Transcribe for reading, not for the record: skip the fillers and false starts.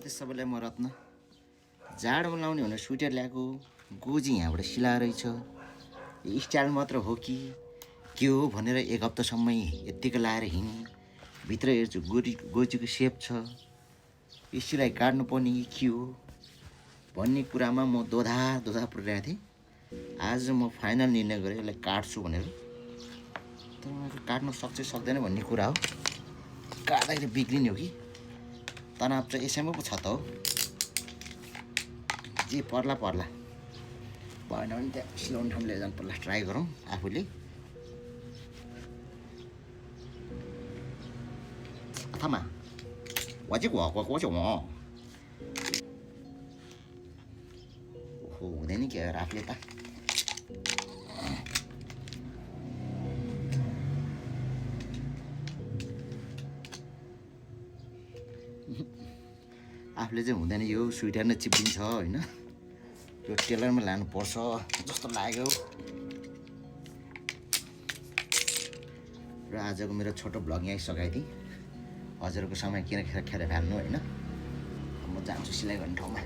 नमस्ते सबैलाई म रत्न जाडोमा लाउने भनेर स्वेटर ल्याएको गोजी यहाँबाट सिलाएर रहेछ यो स्टाइल मात्र हो कि के हो भनेर एक हप्तासम्म यत्तिकै लाएर हिँडेँ भित्र हेर्छु गोजीको सेप छ यो सिलाइ काट्नु पर्ने कि के हो भन्ने कुरामा म दोधा परिरहेको थिएँ आज म फाइनल निर्णय गरेँ यसलाई काट्छु भनेर तर मलाई काट्न सक्छ सक्दैन भन्ने कुरा हो काट्दाखेरि बिग्रिने हो कि तनाव चाहिँ यसैमा पो छ त हो जे पर्ला भएन भने त्यहाँ सिलाउने ठाउँ लिएर जानु पर्ला ट्राई गरौँ आफूले थामा वाचे को छ ओहो हुँदैन के आफूले त आफूले चाहिँ हुँदैन यो स्वेटर नै चिप्लिन्छ होइन यो टेलरमा लानुपर्छ जस्तो लाग्यो र आजको मेरो छोटो भ्लग यहीँ सघाइदिएँ हजुरको समय किन खेर फाल्नु होइन म जान्छु सिलाइ गर्ने ठाउँमा